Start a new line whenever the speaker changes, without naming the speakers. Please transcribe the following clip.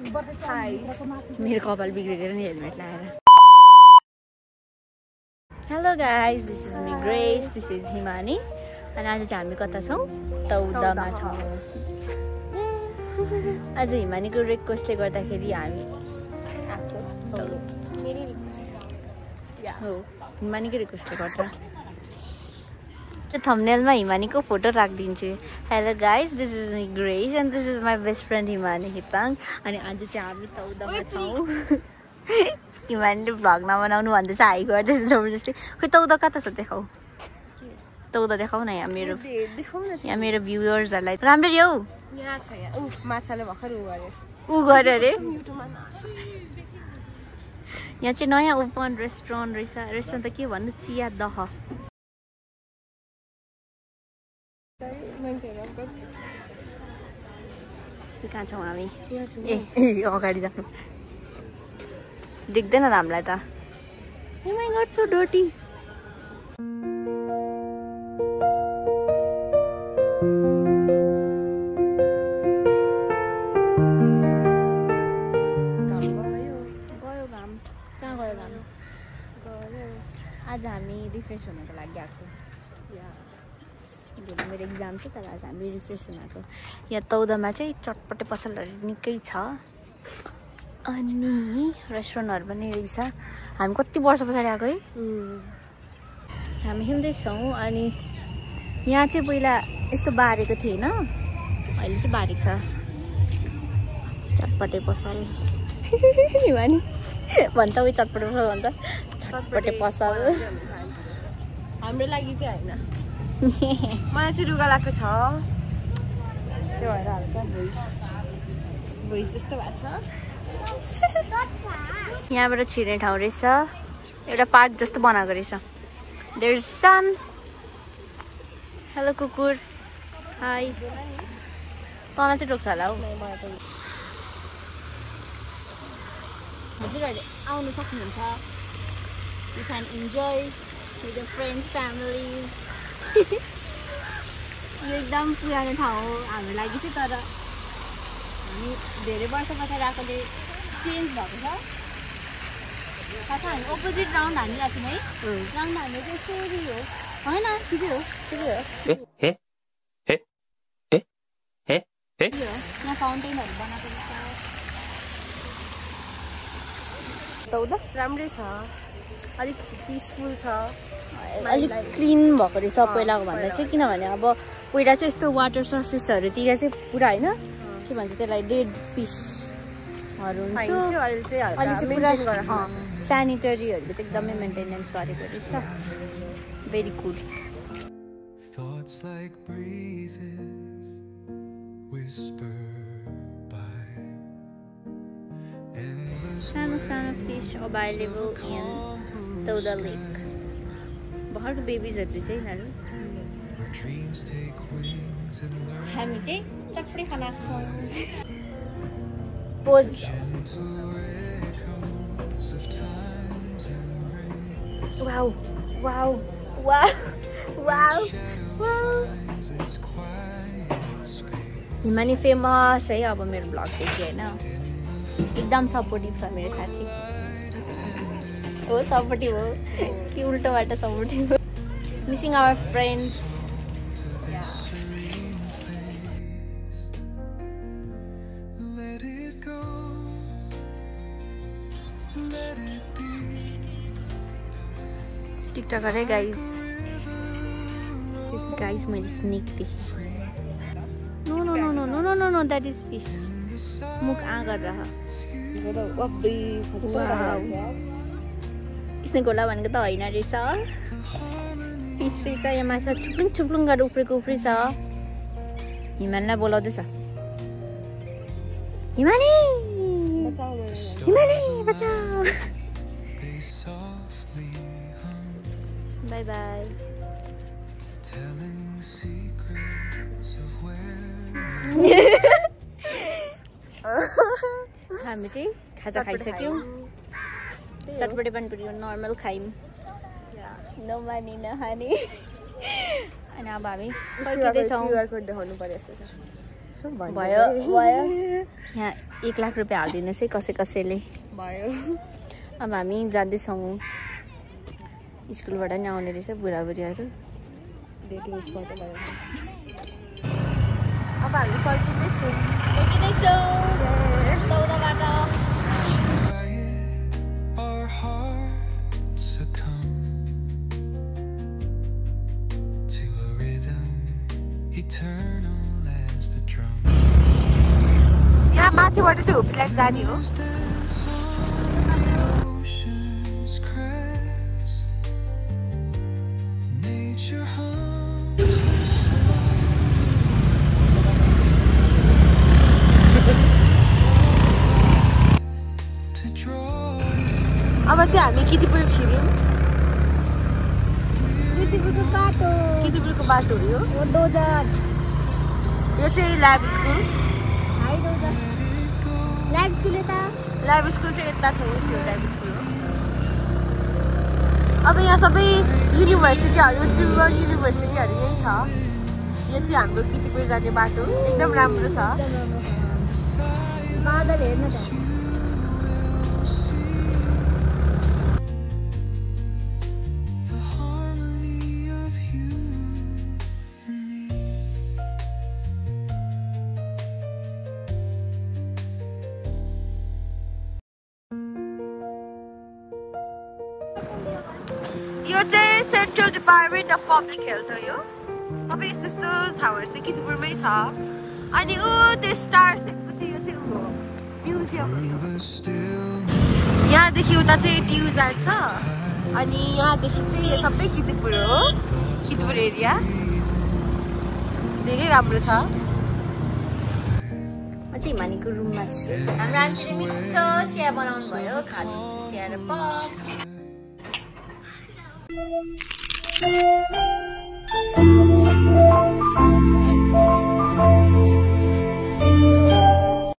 मेरो कपाल बिग्रेर नि हेलमेट लगाएर hello guys this is me grace this is Himani अनि आज चाहिँ हामी कता छौँ तौदामा छौँ आज हिमानीको रिक्वेस्टले गर्दाखेरि हामी हो हिमानीको रिक्वेस्टले गर्दा थम्बनेलमा हिमानीको फोटो राखिदिन्छु hello guys this is me Grace and this is my best friend Himani Hitang अनि आज चाहिँ हामी तौदामा छौँ हिमानीले भ्लग नबनाउनु भन्दैछ हाई गर्दैछ जबरजस्ती खोइ तौदा कता छ देखाऊ तौदा देखाऊ न यहाँ मेरो भ्युवर्सहरूलाई राम्ररी हौ
माछाले भर्खर
ऊ गर्यो अरे यहाँ चाहिँ नयाँ ओपन रेस्टुरेन्ट रहेछ रेस्टुरेन्ट त के भन्नु चिया दह कहाँ छौँ हामी ए अगाडि जानु देख्दैन त हामीलाई त माई गॉड सो डर्टी आज हामी रिफ्रेस हुनको लागि आएको मेरो एक्जाम छ तर आज हामी रिफ्रेस हुनको यहाँ तौदामा चाहिँ चटपटे पसलहरू निकै छ अनि रेस्टुरेन्टहरू पनि रहेछ हामी कति वर्ष पछाडि आएको है हामी हिँड्दैछौँ अनि यहाँ चाहिँ पहिला यस्तो बारेको थिएन अहिले चाहिँ बारेको छ चटपटे पसल हिमानी भन्छ उयो चटपटे पसल भन्छ चटपटे पसल
हाम्रो लागि चाहिँ होइन मलाई चाहिँ रुगा लगाएको छ त्यो भएर हल्का भोइस जस्तो भएको छ
यहाँबाट छिर्ने ठाउँ रहेछ एउटा पार्क जस्तो बनाएको रहेछ देयर इज सन हेलो कुकुर हाई तँलाई चाहिँ टोक्छ होला हौ हजुरहरूले आउनु सक्नुहुन्छ you can enjoy with your friends family यो एकदम पुरानो ठाउँ हो हाम्रो लागि चाहिँ तर हामी धेरै वर्ष पछाडि आएकोले चेन्ज भएको छ कथा हामी अपोजिट राउन्ड हानिरहेको छौँ है राउन्ड हान्ने चाहिँ सोरी हो होइन ठिकै हो यहाँ फाउन्टेनहरू बनाएको
तौदा राम्रै छ अलिक पिसफुल छ
अलिक क्लिन भएको रहेछ पहिलाको भन्दा चाहिँ किनभने अब पहिला चाहिँ यस्तो वाटर सर्फेसहरूतिर चाहिँ पुरा होइन के भन्छ त्यसलाई डेड फिसहरू हुन्थ्यो अहिले चाहिँ पुरा सेनिटरीहरू चाहिँ एकदमै मेन्टेनेन्स गरेको रहेछ भेरी गुड सानो सानो फिस अभाइलेबल इन तौदा लेक भर्खरको बेबिजहरू चाहिँ यिनीहरू हामी चाहिँ चटपटे खाना छौँ pose wow wow wow wow Himani famous है अब मेरो ब्लग देखि होइन एकदम सपोर्टिभ छ मेरो साथी हो सपोर्टिभ हो कि उल्टो बाटो सपोर्टिभ हो मिसिङ आवर फ्रेन्ड्स टिकटकर है गाइज गाइज मैले स्नेक देखेँ no no no no no no no no that is fish मुख आ गरेर स्नेक होला भनेको त होइन रहेछ फिस रहेछ यहाँ माछा छुप्लुङ छुप्लुङ गरेर उफ्रेको उफ्री छ हिमानीलाई बोलाउँदैछ हिमानी हिमानी बचाऊ बाई बाई हामी चाहिँ खाजा खाइसक्यौँ चटपटे पनि पुऱ्यो नर्मल खायौँ नमानी नखाने अनि अब हामी फर्किँदैछौँ
क्युआर कोड देखाउनु पर्यो जस्तो छ
भयो भयो यहाँ 1 लाख रुपियाँ हालिदिनुहोस् है कसैले
भयो।
अब हामी जाँदैछौँ स्कुलबाट नि आउने रहेछ बुढाबुढीहरू
डेटिङ स्पट भयो। अब हामी फर्किँदैछौँ
तौदाबाट।
यहाँ माथिबाट चाहिँ होपील्यान्ड जाने हो। अब चाहिँ हामी कितिपुर छिर्यौँ। कितिपुरको बाटो हो यो। यो चाहिँ ल्याब स्कुल। ल्याब स्कुल चाहिँ यता छ, त्यो ल्याब स्कुल हो। अब यहाँ सबै युनिभर्सिटीहरू, त्रिभुवन युनिभर्सिटीहरू यही छ। यो चाहिँ हाम्रो कितिपुर जाने बाटो एकदम राम्रो छ।
बादल हेर्नु त।
यो चाहिँ central department of public health हो। यो सबै यस्तो ठाउँहरू चाहिँ कितिपुरमै छ। अनि ऊ त्यो स्टार सेपको चाहिँ यो चाहिँ ऊ हो म्युजियम हो। यहाँदेखि उता चाहिँ ट्यु जान्छ। अनि यहाँदेखि चाहिँ यो सबै कितिपुर हो, कितिपुर एरिया धेरै राम्रो छ।
म चाहिँ हिमानीको रुममा छु। हाम्रो आन्टीले मिठो चिया बनाउनु भयो, खाँदैछु चिया र पप।